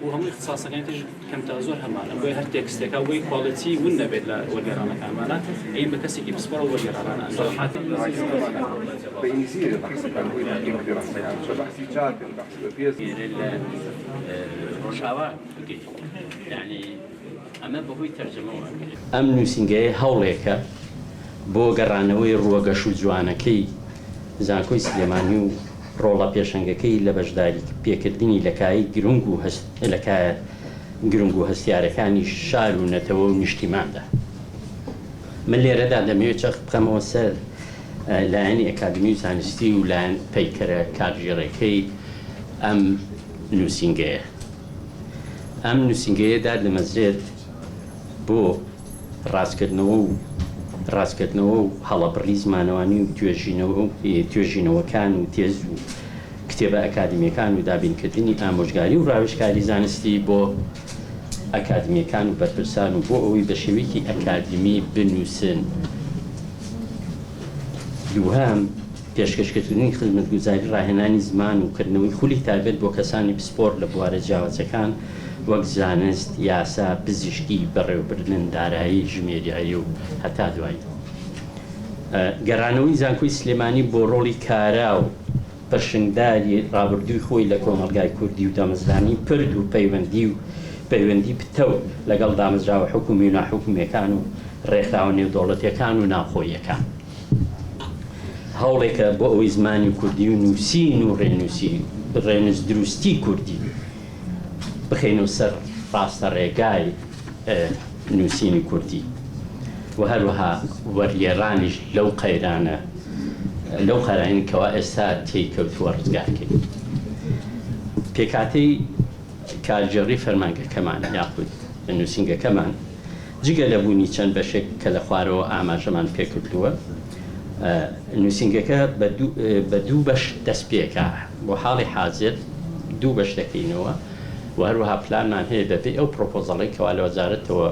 و هەموو اختصاصەکانی تریش کەم تا زۆر هەمانە بۆیە هەر تێکستێکا بۆی quality ون نەبێت لە وەرگێڕانەکانمانە ئەین بە کەسێکی پسپۆڕ و وەرگێڕانانە ئەنجام لە ڕۆژاوا بگەی یانی ئەمە بەهۆی تەرجەمەوە ئەکرێت. ئەم نووسینگەیە هەوڵێکە بۆ گەڕانەوەی ڕووە گەش و جوانەکەی زانکۆی سلێمانی و ڕۆڵە پێشەنگەکەی لە بەشداری پێکردنی لە کایەی گرنگ و لە کایە گرنگ و هەستیارەکانی شار و نەتەوە و نیشتیماندا. من لێرەدا دەمەوێت جەخت بخەمەوە سەر لایەنی ئەکادیمی و زانستی و لایەن پەیکەرە کارگێڕیەکەی ئەم نووسینگەیە. ئەم نووسینگەیە دادەمەزرێت بۆ ڕاستکردنەوە و ڕاستکردنەوە و هەڵەبڕی زمانەوانی و توێژینەوە و توێژینەوەکان و تێز و کتێبە ئەکادیمیەکان و دابینکردنی ئامۆژگاری و ڕاوێژکاری زانستی بۆ ئەکادیمیەکان و بەرپرسان و بۆ ئەوەی بە شێوەیەکی ئەکادیمی بنووسن. دووهەم، پێشکەشکردنی خزمەتگوزاری ڕاهێنانی زمان و کردنەوەی خولی تایبەت بۆ کەسانی پسپۆڕ لە بوارە جیاوازەکان وەک زانست، یاسا، پزیشکی، بەڕێوەبردن، دارایی، ژمێریاری و هەتا دوایی. گەڕانەوەی زانکۆی سلێمانی بۆ ڕۆڵی کارا و پرشنگداری ڕابردووی خۆی لە کۆمەڵگای کوردی و دامەزرانی پرد و پەیوەندی و پەیوەندی پتەو لەگەڵ دامەزراوە حکومی و ناحکومییەکان و ڕێکخراوە نێودەوڵەتییەکان و ناوخۆییەکان. هەوڵێکە بۆ ئەوەی زمانی کوردی و نووسین و ڕێنووسی ڕێنووس دروستی کوردی بخەینەوە سەر ڕاستە ڕێگای نووسینی کوردی و هەروەها وەرگێڕانیش لەو قەیرانە لەو قەرانی کەوا ئێستا تێی کەوتووە ڕزگار کەین. پێکهاتەی کارگێڕی فەرمانگەکەمان یاخود نووسینگەکەمان جگە لە بوونی چەند بەشێک کە لە خوارەوە ئاماژەمان پێکردووە، نووسینگەکە بە دوو بەش دەست پێکا، بۆ حاڵی حازر دوو بەش دەکەینەوە و هەروەها پلانمان هەیە بەپێی ئەو پرۆپۆزەڵەی کەوا لە وەزارەتەوە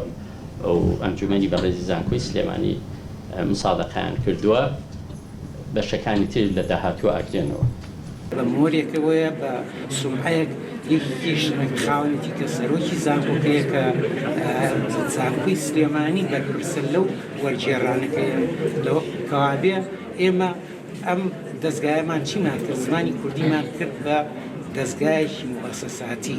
و ئەنجومەنی بەڕێزی زانکۆی سلێمانی مسادەقەیان کردووە بەشەکانی تر لە داهاتوو ئەکرێنەوە. بە مۆرێکەوەیە بە سومعەیەک یەکێکیش خاوەنێتی کە سەرۆکی زانکۆکەیە کە زانکۆی سلێمانی بەرپرسە لەو وەرگێڕانەکەیە لەوە کەوابێ ئێمە ئەم دەزگایەمان چیمان کرد زمانی کوردیمان کرد بە دەزگایەکی موئەسەساتی.